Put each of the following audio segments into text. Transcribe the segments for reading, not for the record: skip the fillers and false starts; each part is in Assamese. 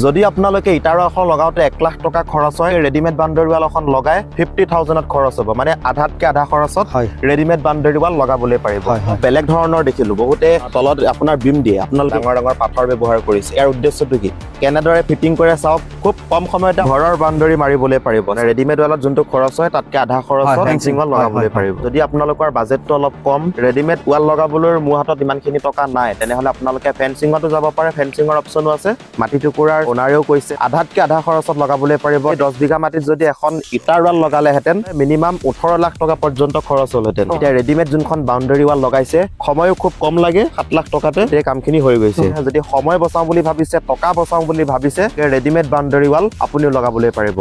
যদি আপোনালোকে ইটাৰ এখন লগাওঁতে 1 লাখ টকা খৰচ হয়, ৰেডিমেড বাউণ্ডেৰী ৱাল এখন লগাই 50,000ত খৰচ হ'ব। মানে আধাতকে আধা খৰচত ৰেডিমেড বাউণ্ডেৰী ৱাল লগাবলৈ পাৰিব। হয়, হয়। বেলেগ ধৰণৰ দেখিলো, বহুতে তলত আপোনাৰ বিম দিয়ে, আপোনালোকে ডাঙৰ ডাঙৰ পাথৰ ব্যৱহাৰ কৰিছে। ইয়াৰ উদ্দেশ্যটো কি, কেনেদৰে ফিটিং কৰে চাওক। খুব কম সময়তে ঘৰৰ বাউণ্ডেৰী মাৰিবলৈ পাৰিব। মানে ৰেডিমেড ৱালত যোনটো খৰচ হয়, তাতকে আধা খৰচত ফেঞ্চিং ৱাল লগাবলৈ পাৰিব। যদি আপোনালোকৰ বাজেটটো অলপ কম, ৰেডিমেড ৱাল লগাবলৈ মোৰ হাতত ইমানখিনি টকা নাই, তেনেহ'লে আপোনালোকে ফেঞ্চিঙতো যাব পাৰে। ফেঞ্চিঙৰ অপশ্যনো আছে। মাটি টুকুৰাৰ অ'নাৰেও কৈছে, আধাতকে আধা খৰচত লগাবলৈ পাৰিব। 10 বিঘা মাটিত যদি এখন ইটাৰ ৱাল লগালেহেঁতেন, মিনিমাম 18 লাখ টকা পৰ্যন্ত খৰচ হ'লহেঁতেন। এতিয়া ৰেডিমেড যোনখন বাউণ্ডেৰী ৱাল লগাইছে, সময়ো খুব কম লাগে, 7 লাখ টকাতে এই কামখিনি হৈ গৈছে। যদি সময় বচাওঁ বুলি ভাবিছে, টকা বচাওঁ বুলি ভাবিছে, ৰেডিমেড বাউণ্ডেৰী ৱাল আপুনিও লগাবলৈ পাৰিব।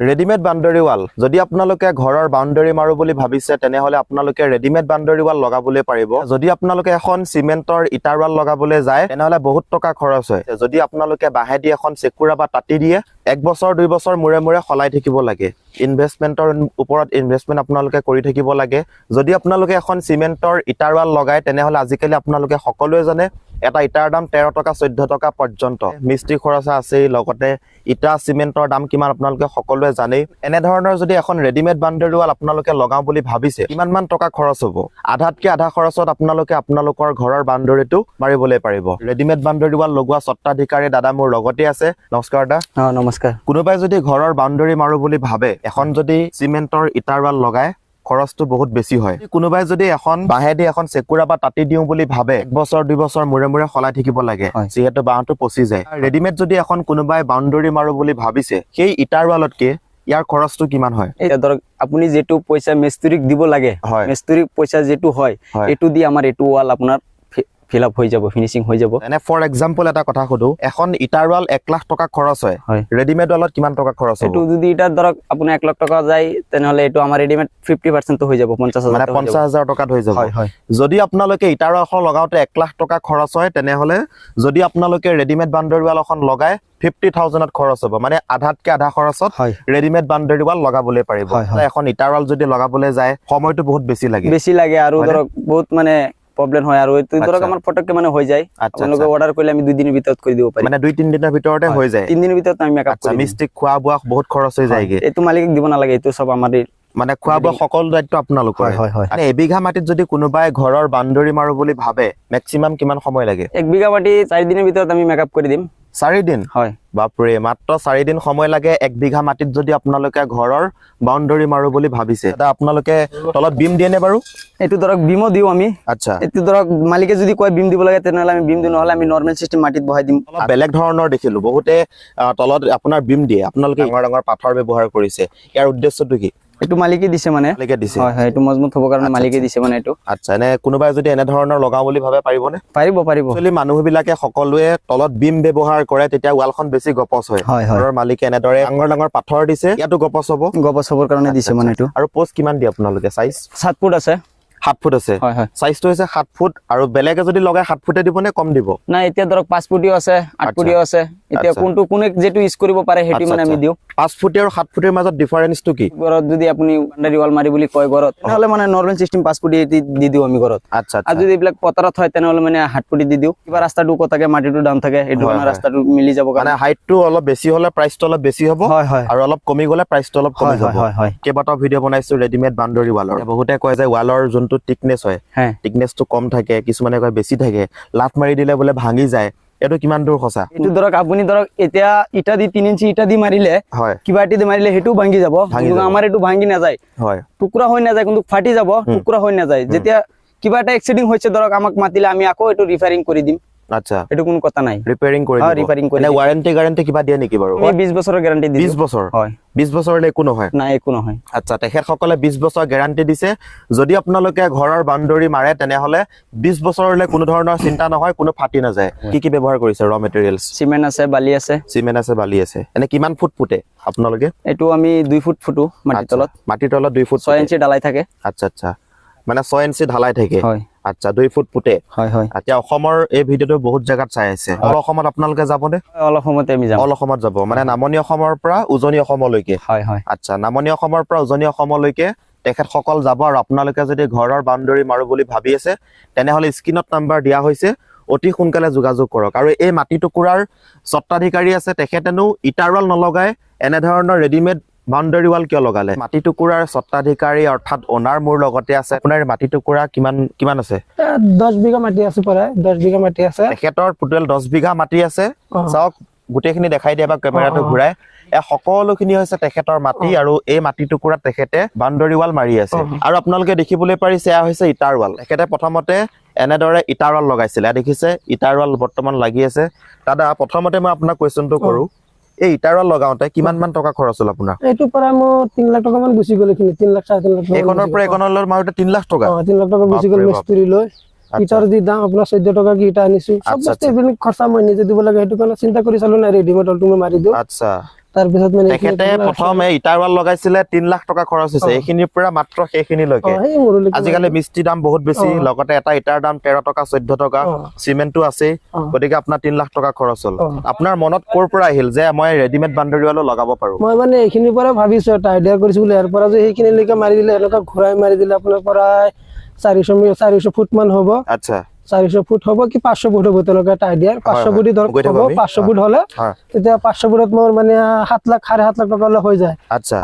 ৰেডিমেড বাউণ্ডেৰী ৱাল, যদি আপোনালোকে ঘৰৰ বাউণ্ডেৰী মাৰো বুলি ভাবিছে, তেনেহ'লে আপোনালোকে ৰেডিমেড বাউণ্ডেৰী ৱাল লগাবলৈ পাৰিব। যদি আপোনালোকে এখন চিমেণ্টৰ ইটাৰ ৱাল লগাবলৈ যায়, তেনেহ'লে বহুত টকা খৰচ হয়। যদি আপোনালোকে বাঁহেদি এখন চেকুৰা বা তাঁতি দিয়ে, এক বছৰ 2 বছৰ মূৰে মূৰে সলাই থাকিব লাগে। ইনভেষ্টমেণ্টৰ ওপৰত ইনভেষ্টমেণ্ট আপোনালোকে কৰি থাকিব লাগে। যদি আপোনালোকে এখন চিমেণ্টৰ ইটাৰ ৱাল লগায়, তেনেহ'লে আজিকালি আপোনালোকে সকলোৱে জানে, এটা ইটাৰ দাম 13 টকা, 14 টকা পৰ্যন্ত। মিস্ত্ৰী খৰচা আছেই, লগতে ইটা চিমেণ্টৰ দাম কিমান আপোনালোকে সকলোৱে জানেই। এনেধৰণৰ যদি এখন ৰেডিমেড বাউণ্ডেৰী ৱাল আপোনালোকে লগাওঁ বুলি ভাবিছে, কিমান মান টকা খৰচ হ'ব? আধাতকে আধা খৰচত আপোনালোকে আপোনালোকৰ ঘৰৰ বাউণ্ডেৰীটো মাৰিবলৈ পাৰিব। ৰেডিমেড বাউণ্ডেৰী ৱাল লগোৱা স্বত্বাধিকাৰী দাদা মোৰ লগতে আছে। নমস্কাৰ দা। অ, নমস্কাৰ। কোনোবাই যদি ঘৰৰ বাউণ্ডেৰী মাৰো বুলি ভাবে, এখন যদি চিমেণ্টৰ ইটাৰ ৱাল লগায়, খৰচটো বহুত বেছি হয়। কোনোবাই যদি এখন বাঁহেদি এখন চেকুৰা বা তাঁতি দিওঁ বুলি ভাবে, এক বছৰ 2 বছৰ মূৰে মূৰে সলাই থাকিব লাগে, যিহেতু বাঁহটো পচি যায়। ৰেডিমেড যদি এখন কোনোবাই বাউণ্ডেৰী মাৰো বুলি ভাবিছে, সেই ইটাৰ ৱালতকে ইয়াৰ খৰচটো কিমান হয়? এতিয়া ধৰক আপুনি যিটো পইচা মিস্ত্ৰীক দিব লাগে, মিস্ত্ৰীক পইচা যিটো হয়, এইটো দি আমাৰ এইটো ৱাল আপোনাৰ ফিল আপ হৈ যাব, ফিনিচিং হৈ যাব। এনে ফৰ এক্সাম্পল এটা কথা সুধো, এখন ইটাৰ ৱাল 1 লাখ টকা খৰচ হয়, ৰেডিমেড ৱালত কিমান টকা খৰচ হ'ব? এইটো যদি এটা ধৰক আপোনাৰ 1 লাখ টকা যায়, তেনেহ'লে এইটো আমাৰ ৰেডিমেড 50%টো হৈ যাব, 50,000। মানে 50,000 টকাত হৈ যাব। হয় হয় যদি আপোনালোকে ইটাৰ এখন লগাওঁতে 1 লাখ টকা খৰচ হয়, তেনেহ'লে যদি আপোনালোকে ৰেডিমেড বাউণ্ডেৰী ৱাল এখন লগায়, 50,000ত খৰচ হ'ব। মানে আধাতকে আধা খৰচত ৰেডিমেড বাউণ্ডেৰী ৱাল লগাবলৈ পাৰিব। হয়, হয়। এখন ইটাৰ ৱাল যদি লগাবলৈ যায়, সময়টো বহুত বেছি লাগে। বেছি লাগে আৰু হয়নে? ধৰক বহুত মানে প্ৰব্লেম হয় আৰু এইটো ধৰক আমাৰ ফটককে মানে হৈ যায়। আপোনালোকে অৰ্ডাৰ কৰিলে আমি 2 দিনৰ ভিতৰত কৰি দিব পাৰিম। মানে 2-3 দিনৰ ভিতৰতে হৈ যায়? 3 দিনৰ ভিতৰত আমি মেকআপ কৰি দিম। মিস্ত্ৰীক খোৱা বোৱা বহুত খৰচ হৈ যায়গে। এইটো মালিকক দিব নালাগে, এইটো চব আমাৰ। মানে খোৱা বোৱা সকলো দায়িত্ব আপোনালোকৰ? হয় হয় মানে এবিঘা মাটিত যদি কোনোবাই ঘৰৰ বাউণ্ডেৰী মাৰো বুলি ভাবে, মেক্সিমাম কিমান সময় লাগে? 1 বিঘা মাটি 4 দিনৰ ভিতৰত আমি মেকআপ কৰি দিম। 4 দিন? হয়। বাপৰে, মাত্ৰ 4 দিন সময় লাগে 1 বিঘা মাটিত যদি আপোনালোকে ঘৰৰ বাউণ্ডেৰী মাৰো বুলি ভাবিছে। দাদা, আপোনালোকে তলত বিম দিয়ে নে বাৰু? এইটো ধৰক বিমো দিওঁ আমি। এইটো ধৰক মালিকে যদি কয় বিম দিব লাগে, তেনেহ'লে আমি বিম দিওঁ, নহ'লে আমি নৰ্মেল চিষ্টেম মাটিত বহাই দিম। অলপ বেলেগ ধৰণৰ দেখিলো, বহুতে তলত আপোনাৰ বিম দিয়ে, আপোনালোকে ডাঙৰ ডাঙৰ পাথৰ ব্যৱহাৰ কৰিছে। ইয়াৰ উদ্দেশ্যটো কি? এইটো মালিকে দিছে মানে। মালিকে দিছে? হয় হয় এইটো মজবুত হ'ব কাৰণে মালিকে দিছে মানে এইটো। আচ্ছা, এনে কোনোবাই যদি এনেধৰণৰ লগাওঁ বুলি ভাবে, পাৰিবনে? পাৰিব, পাৰিব। একচুৱেলি মানুহবিলাকে সকলোৱে তলত বিম ব্যৱহাৰ কৰে, তেতিয়া ৱালখন বেছি গপচ হয়। হয় হয় ঘৰৰ মালিকে এনেদৰে ডাঙৰ ডাঙৰ পাথৰ দিছে, ইয়াতো গপচ হ'ব। গপচ হ'বৰ কাৰণে দিছে মানে এইটো। আৰু পোষ্ট কিমান দিয়ে আপোনালোকে চাইজ? 7 ফুট আছে। 7 ফুট আছে? হয় হয় চাইজটো হৈছে 7 ফুট। আৰু বেলেগে যদি লগাই, 7 ফুটে দিব নে কম দিব? নাই, এতিয়া ধৰক 5 ফুটিও আছে, 8 ফুটিও আছে। এতিয়া কোনটো কোনে যিটো ইউজ কৰিব পাৰে, সেইটো মানে আমি দিওঁ। 5 ফুটীয়া আৰু 7 ফুটীৰ মাজত ডিফাৰেন্সটো কি? ঘৰত যদি আপুনি বাউণ্ডাৰী ৱাল মাৰি বুলি কয় ঘৰত, তেনেহ'লে মানে নৰ্মেল চিষ্টেম 5 ফুটি দি দি দিওঁ আমি ঘৰত। আৰু যদি এইবিলাক পথাৰত হয়, তেনেহ'লে মানে 7 ফুটি দি দিওঁ। কিবা ৰাস্তাটো ওখ থাকে, মাটিটো ডাউন থাকে, সেইটো কাৰণে ৰাস্তাটো মিলি যাব মানে কাৰণে। হাইটটো অলপ বেছি হ'লে প্ৰাইচটো অলপ বেছি হ'ব হয় হয় আৰু অলপ কমি গ'লে প্ৰাইচটো অলপ কমি যাব। হয় হয় হয় কেইবাটাও ভিডিঅ' বনাইছো ৰেডিমেড বাউণ্ডেৰী ৱালৰ। বহুতে কয় যে ৱালৰ যোনটো থিকনেছ হয়, থিকনেছটো কম থাকে, কিছুমানে কয় বেছি থাকে, লাঠ মাৰি দিলে বোলে ভাঙি যায়। এইটো কিমান দূৰ সঁচা? এইটো ধৰক আপুনি ধৰক এতিয়া ইটা দি 3 ইঞ্চি ইটা দি মাৰিলে, কিবা এটি দি মাৰিলে সেইটোও ভাঙি যাব। ভাঙি কিন্তু যাব। আমাৰ এইটো ভাঙি নাযায়। টুকুৰা হৈ নাযায়, কিন্তু ফাটি যাব, টুকুৰা হৈ নাযায়। যেতিয়া কিবা এটা এক্সিডেণ্ট হৈছে, ধৰক আমাক মাতিলে আমি আকৌ এইটো ৰিপেয়াৰিং কৰি দিম। এইটো কোনো কথা নাই। ৰিপেয়াৰিং কৰি দিব। ৰিপেয়াৰিং কৰি এনে দিম। ৱাৰেণ্টি গাৰেণ্টি কিবা দিয়ে নেকি বাৰু? আমি 20 বছৰৰ গেৰাণ্টি দি 20 দিওঁ। বছৰ? হয়। 20 বছৰলৈ একো নহয়? নাই, একো নহয়। আচ্ছা, তেখেতসকলে 20 বছৰ গেৰাণ্টি দিছে। যদি আপোনালোকে ঘৰৰ বাউণ্ডেৰী মাৰে, তেনেহ'লে 20 বছৰলৈ কোনো ধৰণৰ চিন্তা নহয়, কোনো ফাটি নাযায়। কি কি ব্যৱহাৰ কৰিছে ৰ মেটেৰিয়েলছ? চিমেণ্ট আছে, বালি আছে। চিমেণ্ট আছে, বালি আছে। এনে কিমান ফুট পুতে আপোনালোকে? এইটো আমি 2 ফুট ফুটো মাটিৰ তলত। মাটিৰ তলত 2 ফুট? 6 ইঞ্চি ঢালাই থাকে। আচ্ছা আচ্ছা মানে 6 ইঞ্চি ঢালাই থাকে? হয়। আচ্ছা, 2 ফুট পুতে? হয় হয় এতিয়া অসমৰ এই ভিডিঅ'টো বহুত জেগাত চাই আছে। অল অসমত আপোনালোকে যাবনে? অলপ সময়তে আমি যাম। অল অসমত যাব, মানে নামনি অসমৰ পৰা উজনি অসমলৈকে? হয় হয় আচ্ছা, নামনি অসমৰ পৰা উজনি অসমলৈকে তেখেতসকল যাব। আৰু আপোনালোকে যদি ঘৰৰ বাউণ্ডেৰী মাৰো বুলি ভাবি আছে, তেনেহ'লে স্ক্ৰীণত নাম্বাৰ দিয়া হৈছে। অতি সোনকালে যোগাযোগ কৰক। আৰু এই মাটি টুকুৰাৰ স্বত্বাধিকাৰী আছে, তেখেতেনো ইটাৰ ৱাল নলগাই এনেধৰণৰ ৰেডিমেড বাউণ্ডেৰী ৱাল কিয় লগালে? মাটি টুকুৰাৰ স্বত্বাধিকাৰী অৰ্থাৎ অনাৰ মোৰ লগতে আছে। আপোনাৰ মাটি টুকুৰা কিমান কিমান আছে? 10 বিঘা মাটি আছে, প্ৰায় 10 বিঘা মাটি আছে। তেখেতৰ টোটেল 10 বিঘা মাটি আছে। চাওক, গোটেইখিনি দেখাই দিয়া বা কেমেৰাটো ঘূৰাই। এই সকলোখিনি হৈছে তেখেতৰ মাটি আৰু এই মাটি টুকুৰাত তেখেতে বাউণ্ডৰী ৱাল মাৰি আছে। আৰু আপোনালোকে দেখিবলৈ পাৰিছে, এয়া হৈছে ইটাৰ ৱাল। তেখেতে প্ৰথমতে এনেদৰে ইটাৰ ৱাল লগাইছিলে। এয়া দেখিছে, ইটাৰ ৱাল বৰ্তমান লাগি আছে। দাদা, প্ৰথমতে মই আপোনাক কুৱেশ্যনটো কৰো, এই ইটাৰ ৱাল লগাওঁতে কিমান মান টকা খৰচ হ'ল আপোনাৰ? এইটো পৰা মোৰ 3 লাখ টকা মান গুচি গ'ল এইখিনি, 3 লাখ, 3.5 লাখ টকা মান এইখনৰ গুচি পৰা গ'ল। এইখনলৈ মাৰোতে 3 লাখ টকা? অ, 3 লাখ টকা গুচি গ'ল। বাপৰে বাপ। মিস্ত্ৰী লৈ, ইটাৰ যি দাম আপোনাৰ 14 টকা কি ইটা আনিছো, চব বস্তু এইবিলাক খৰচা মই নিজে দিব লাগে। সেইটো কাৰণে চিন্তা কৰি চালো, নাই, ৰেডিমেড ৱালটো মই মাৰি দিওঁ। তাৰপিছত মানে এইখিনি তেখেতে আপোনাৰ প্ৰথম এই ইটাৰ ৱাল লগাইছিলে, 3 লাখ টকা খৰচ হৈছে এইখিনিৰ পৰা মাত্ৰ সেইখিনিলৈকে। অ, সেই মূৰলৈকে। আজিকালি মিস্ত্ৰী দাম বহুত বেছি, লগতে এটা ইটাৰ দাম 13 টকা, 14 টকা, চিমেণ্টটো আছেই। গতিকে আপোনাৰ 3 লাখ টকা খৰচ হ'ল। আপোনাৰ মনত ক'ৰ পৰা আহিল যে মই ৰেডিমেড বাউণ্ডেৰী ৱালো লগাব পাৰো? মই মানে এইখিনিৰ পৰা ভাবিছো, এটা আইডিয়া কৰিছো বোলে, ইয়াৰ পৰা যে সেইখিনিলৈকে মাৰি দিলে, এনেকুৱা ঘূৰাই মাৰি দিলে আপোনাৰ প্ৰায় 400 ফুট মান হ'ব। 400 ফুট হ'ব কি 500 ফুট হ'ব, তেনেকুৱা এটা আইডিয়া। 500 ফুট ধৰক গৈ থাকো হ'ব। আমি। 500 ফুট হ'লে তেতিয়া 500 ফুটত মোৰ মানে 7 লাখ, 7.5 লাখ টকা হ'লে হৈ যায়।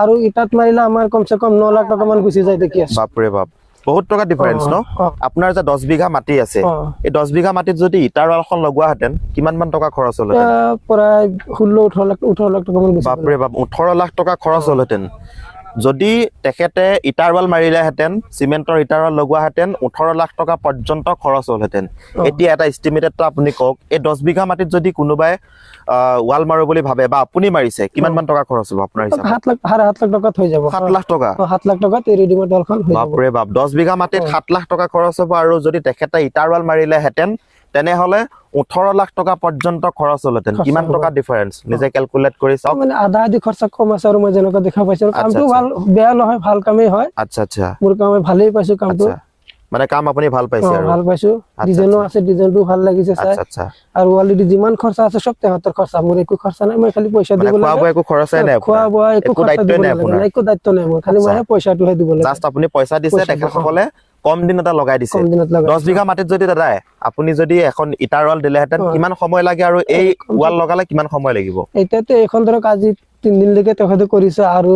আৰু ইটাত মাৰিলে আমাৰ কমচে কম 9 লাখ টকা মান গুচি যায় দেখি আছো। বাপৰে বাপ, বহুত টকা ডিফাৰেঞ্চ ন? অ। আপোনাৰ যে 10 বিঘা মাটি আছে, এই 10 বিঘা মাটিত যদি ইটাৰ ৱালখন লগোৱাহেঁতেন কিমান মান টকা খৰচ হ'লহেঁতেন? প্ৰায় 16, 18 লাখ, 18 লাখ টকা মান গুচি গ'ল। বাপৰে বাপ, 18 লাখ টকা খৰচ হ'লহেঁতেন যদি তেখেতে ইটাৰ ৱাল মাৰিলেহেঁতেন, চিমেণ্টৰ ইটাৰ ৱাল লগোৱাহেঁতেন, 18 লাখ টকা পৰ্যন্ত খৰচ হ'লহেঁতেন। এতিয়া এটা এষ্টিমেটেডটো আপুনি কওক, এই 10 বিঘা মাটিত যদি কোনোবাই ৱাল মাৰো বুলি ভাবে বা আপুনি মাৰিছে, কিমান মান টকা খৰচ হ'ব আপোনাৰ হিচাপত? 7 লাখ, 7.5 লাখ টকাত হৈ যাব। 7 লাখ টকা? অ, 7 লাখ টকাত এই ৰেডিমেড ৱালখন হৈ যাব। বাপৰে বাপ, 10 বিঘা মাটিত 7 লাখ টকা খৰচ হ'ব আৰু যদি তেখেতে ইটাৰ ৱাল মাৰিলেহেঁতেন তেনেহ'লে 18 লাখ টকা পৰ্যন্ত খৰচ হ'লহেঁতেন। খৰচ কিমান হ'ব। টকা ডিফাৰেঞ্চ, নিজে কেলকুলেট কৰি চাওক। মানে আধা আধি খৰচা কম আছে আৰু মই যেনেকুৱা দেখা পাইছো আৰু কামটো ভাল, বেয়া নহয়, ভাল কামেই হয়। আচ্ছা আচ্ছা মোৰ কাম ভালেই পাইছো কামটো। আচ্ছা, মানে কাম আপুনি ভাল পাইছে আৰু? ভাল পাইছো। ডিজাইনো আছে, ডিজাইনটো ভাল লাগিছে চাই। আচ্ছা আচ্ছা আৰু অলৰেডি যিমান খৰচা আছে চব তেহঁতৰ খৰচা, মোৰ একো খৰচা নাই। মই খালি পইচা মানে দিব খোৱা লাগে। বোৱা একো খৰচাই নাই খোৱা আপোনাৰ? বোৱা একো একো খৰচা দায়িত্বই দিব নাই নালাগে। আপোনাৰ? নাই, একো দায়িত্ব নাই মোৰ, খালি মই পইচাটোহে দিব লাগে। জাষ্ট আপুনি পইচা দিছে, পইচা দিব, তেখেতসকলে কম দিনতে লগাই দিছে। কম দিনত লগাই। 10 বিঘা মাটিত যদি দাদাই আপুনি যদি এখন ইটাৰ ৱাল দিলেহেঁতেন কিমান সময় লাগে আৰু এই ৱাল লগালে কিমান সময় লাগিব? এতিয়াতো এইখন ধৰক আজি 3 দিনলৈকে তেখেতে কৰিছে আৰু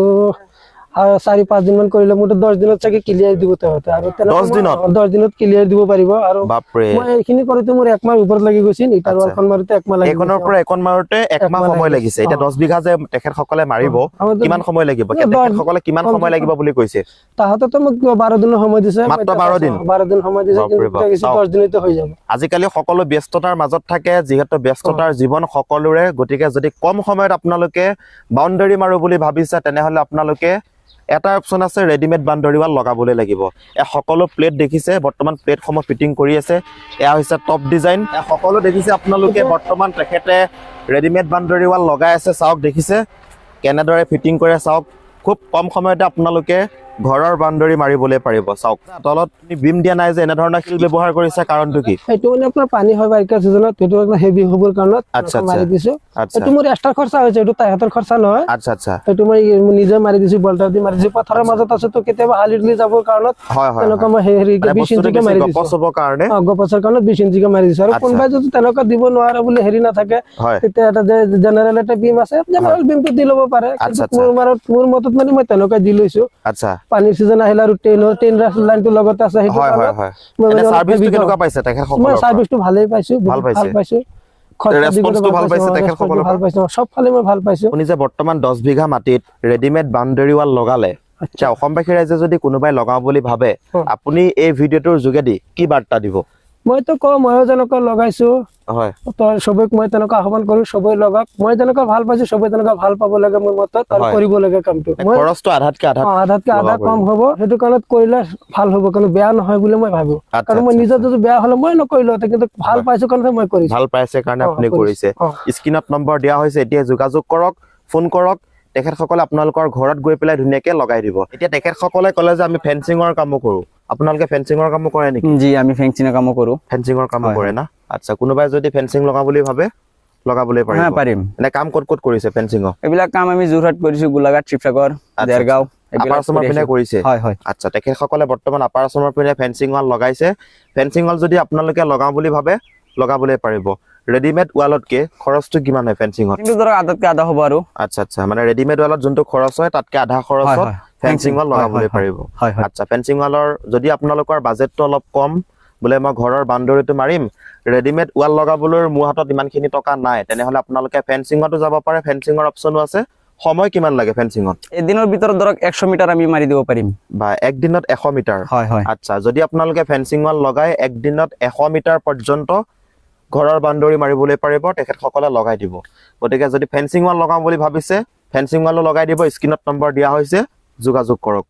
আৰু 4-5 দিন মান কৰিলে মোৰতো 10 দিনত চাগে ক্লিয়াৰ দিব তেখেতে আৰু তেনেকুৱা। 10 দিনত? 10 দিনত ক্লিয়াৰ দিব পাৰিব আৰু বাপৰে! মই এইখিনি কৰোঁতে মোৰ একমাহ ওপৰত লাগি গৈছিল। ইটাৰ ৱালখন মাৰোতে একমাহ লাগি এইখনৰ গৈছে। পৰা এখন মাৰোতে একমাহ একমাহ সময় লাগি লাগিছে। এতিয়া 10 বিঘা যে তেখেতসকলে মাৰিব, আমাৰতো কিমান সময় লাগিব? তেখেতসকলে কিমান সময় লাগিব বুলি কৈছে? তাহাঁতেতো মোক 12 দিনৰ সময় দিছে। মই মাত্ৰ এতিয়া 12 দিন? 12 দিন সময় দিছে। বাপৰে কিন্তু বাপ, এতিয়া চাওক। 10 দিনতে হৈ যাব। আজিকালি সকলো ব্যস্ততাৰ মাজত থাকে, যিহেতু ব্যস্ততাৰ জীৱন সকলোৰে। গতিকে যদি কম সময়ত আপোনালোকে বাউণ্ডেৰী মাৰো বুলি ভাবিছে, তেনেহ'লে আপোনালোকে এটা অপশ্যন আছে, ৰেডিমেড বাউণ্ডেৰী ৱাল লগাবলৈ লাগিব। এই সকলো প্লেট দেখিছে, বৰ্তমান প্লেটসমূহ ফিটিং কৰি আছে। এয়া হৈছে টপ ডিজাইন। এয়া সকলো দেখিছে আপোনালোকে, বৰ্তমান তেখেতে ৰেডিমেড বাউণ্ডেৰী ৱাল লগাই আছে। চাওক, দেখিছে কেনেদৰে ফিটিং কৰে চাওক। খুব কম সময়তে আপোনালোকে ঘৰৰ বাউণ্ডেৰী মাৰিবলৈ পাৰিব। চাওক, তলত বিম দিয়া নাই যে, এনেধৰণৰ শিল ব্যৱহাৰ কৰিছে, কাৰণটো কি? সেইটো মানে আপোনাৰ পানী হয় বাৰিষা চিজনত, সেইটো আপোনাৰ হেভি হ'বৰ কাৰণত আচ্ছা, মাৰি দিছো। এইটো মোৰ এক্সট্ৰা খৰচা হৈছে, এইটো তাহাঁতৰ খৰচা নহয়। আচ্ছা আচ্ছা সেইটো মই নিজে মাৰি দিছো, বল্টাৰ দি মাৰি দিছো। পথাৰৰ মাজত আছো তো, কেতিয়াবা হালি দুলি যাবৰ কাৰণত হয় হয় তেনেকুৱা মই হেৰি মানে 20 বস্তুটো ইঞ্চিকে বেছি মাৰি গপচ দিছো। হ'বৰ কাৰণে। অ, গপচৰ কাৰণত 20 ইঞ্চিকে মাৰি দিছো। আৰু কোনোবাই যদি তেনেকুৱা দিব নোৱাৰে বুলি হেৰি নাথাকে, তেতিয়া এটা যে জেনেৰেল এটা বিম আছে, জেনেৰেল বিমটো দি ল'ব পাৰে। কিন্তু মোৰ মতত মানে মই তেনেকুৱা দি লৈছো। পানীৰ চিজন আহিলে আৰু ট্ৰেইন লাইনটো লগতে আছে, সেইটো হয় হয় কাৰণত হয় মই এনে মানে অলপ চাৰ্ভিচটো heavy কেনেকুৱা কৰো। পাইছে মই তেখেতসকলৰ পৰা? চাৰ্ভিচটো ভালেই পাইছো, ভাল বহুত ভাল পাইছে? পাইছো। খৰচা ৰেচপন্সটো দিবলৈ ভাল পাইছে পাইছো, তেখেতসকলৰ ৰেচপন্সটো ভাল পৰা? পাইছো, চব ফালে মই ভাল পাইছো। আপুনি যে বৰ্তমান 10 বিঘা মাটিত ৰেডিমেড বাউণ্ডেৰী ৱাল লগালে, এতিয়া অসমবাসী ৰাইজে যদি কোনোবাই লগাওঁ বুলি ভাবে, আপুনি এই ভিডিঅ'টোৰ যোগেদি কি বাৰ্তা দিব? মইতো কওঁ, ময়ো যেনেকুৱা লগাইছো, তো চবেক মই তেনেকুৱা আহ্বান কৰো, চবেই লগাওক। মই যেনেকুৱা ভাল পাইছো, চবেই তেনেকুৱা ভাল পাব লাগে মোৰ মতত আৰু কৰিব লাগে কামটো। মই খৰচটো আধাতকে আধা অ, আধাতকে আধা লগাব। কম হ'ব, সেইটো কাৰণত কৰিলে ভাল হ'ব, কিন্তু বেয়া নহয় বুলি মই ভাবো। কাৰণ মই নিজৰ যদি বেয়া হ'লে মই নকৰিলো হেঁতেন, কিন্তু ভাল পাইছো কাৰণে মই কৰিছো। ভাল পাইছে কাৰণে আপুনি কৰিছো। কৰিছে। অ। স্ক্ৰীণত নম্বৰ দিয়া হৈছে, এতিয়া যোগাযোগ কৰক, ফোন কৰক, তেখেতসকলে আপোনালোকৰ ঘৰত গৈ পেলাই ধুনীয়াকে লগাই দিব। এতিয়া তেখেতসকলে ক'লে যে আমি ফেঞ্চিঙৰ কামো কৰো। আপোনালোকে ফেঞ্চিঙৰ কামো কৰে নেকি? জি, আমি ফেঞ্চিঙৰ কামো কৰো। ফেঞ্চিঙৰ কামো হয়, কৰে না? আচ্ছা, কোনোবাই যদি ফেঞ্চিং লগাওঁ বুলি ভাবে, লগাবলৈ হ্যাঁ, পাৰিব? পাৰিম। এনে কাম ক'ত ক'ত কৰিছে ফেঞ্চিঙৰ? এইবিলাক কাম আমি যোৰহাট কৰিছো, গোলাঘাট, শিৱসাগৰ, দেৰগাঁও, আপাৰ এইবিলাক আছামৰ কৰি পিনে আছো। কৰিছে? হয় হয় আচ্ছা, তেখেতসকলে বৰ্তমান আপাৰ আছামৰ পিনে ফেঞ্চিং ৱাল লগাইছে। ফেঞ্চিং ৱাল যদি আপোনালোকে লগাওঁ বুলি ভাবে, লগাবলৈ পাৰিব। ৰেডিমেড ৱালতকে খৰচটো কিমান হয় ফেঞ্চিঙত? কিন্তু ধৰক আধাতকে আধা হ'ব আৰু। আচ্ছা আচ্ছা মানে ৰেডিমেড ৱালত যোনটো খৰচ হয়, তাতকে আধা খৰচত ফেঞ্চিং ৱাল লগাবলৈ পাৰিব। হয় হয় আচ্ছা, ফেঞ্চিং ৱালৰ যদি আপোনালোকৰ বাজেটটো অলপ কম, বোলে মই ঘৰৰ বাউণ্ডেৰীটো মাৰিম, ৰেডিমেড ৱাল লগাবলৈ মোৰ হাতত ইমানখিনি টকা নাই, তেনেহ'লে আপোনালোকে ফেঞ্চিঙতো যাব পাৰে। ফেঞ্চিঙৰ অপশ্যনো আছে। সময় কিমান লাগে ফেঞ্চিঙত? এদিনৰ ভিতৰত ধৰক 100 মিটাৰ আমি মাৰি দিব পাৰিম। বা একদিনত 100 মিটাৰ? হয় হয় আচ্ছা, যদি আপোনালোকে ফেঞ্চিং ৱাল লগাই একদিনত 100 মিটাৰ পৰ্যন্ত ঘৰৰ বাউণ্ডেৰী মাৰিবলৈ পাৰিব, তেখেতসকলে লগাই দিব। গতিকে যদি ফেঞ্চিং ৱাল লগাওঁ বুলি ভাবিছে, ফেঞ্চিং ৱালো লগাই দিব। স্ক্ৰীণত নম্বৰ দিয়া হৈছে, যোগাযোগ কৰক।